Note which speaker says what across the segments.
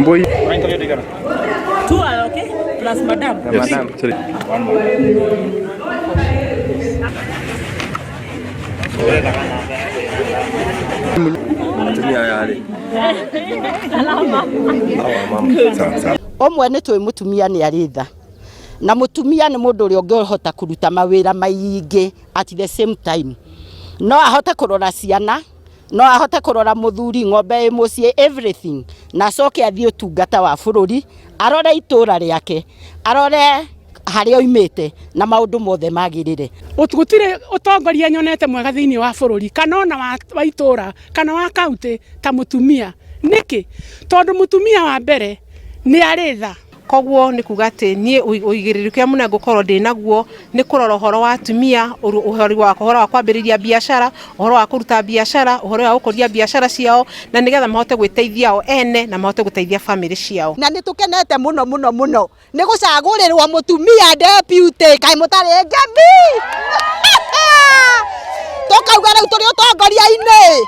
Speaker 1: Mbui.
Speaker 2: Two are okay, plus madam.
Speaker 1: Yes. Sorry. Atumia aya rĩ. Awa mama. Sawa sawa.
Speaker 3: Ũmwe nĩ tũĩ mũtumia nĩ arĩ tha na mũtumia nĩ mũndũ ũrĩa ũngĩhota kũruta mawĩra maingĩ at the same time. No ahote kũrora ciana, no ahote kũrora mũthuri, ng'ombe ĩ mũciĩ, everything, na acoke athiĩ ũtungata wa bũrũri, arore itũra rĩake, arore harĩa oimĩte na maũndũ mothe magĩrĩre.
Speaker 4: Gũtirĩ ũtongoria nyonete mwega thĩinĩ wa bũrũri kana ona wa itũra kana wa kaunti ta mũtumia. Nĩkĩ? Tondũ mũtumia wa mbere nĩ arĩ tha.
Speaker 5: Koguo nĩ kuga atĩ niĩ ũigĩrĩrĩki ũrĩa mũnene ngũkorwo ndĩ naguo nĩ kũrora ũhoro wa atumia, ũhoro wa kwambĩrĩria biacara, ũhoro wa kũruta biacara, ũhoro wa gũkũria biacara ciao, na nĩgetha mahote gwĩteithia o ene na mahote gũteithia bamĩrĩ ciao.
Speaker 3: Na nĩ tũkenete mũno mũno mũno nĩ gũcagũrĩrwo mũtumia deputy, kaĩ mũtarĩ ngemi? Tũkauga rĩu tũrĩ ũtongoria-inĩ.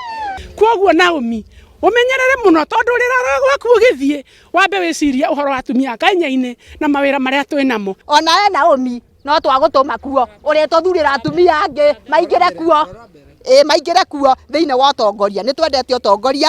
Speaker 4: Kwoguo Naomi, ũmenyerere mũno tondũ rĩrara gwaku ũgĩthiĩ wambe wĩcirie ũhoro wa atumia a Kenya-inĩ na mawĩra marĩa twĩ namo.
Speaker 3: Ona we Naomi no twagũtũma kuo ũrĩtũthurĩra atumia angĩ maingĩre kuo. Ĩ maingĩre kuo thĩinĩ wa ũtongoria. Nĩ twendete ũtongoria.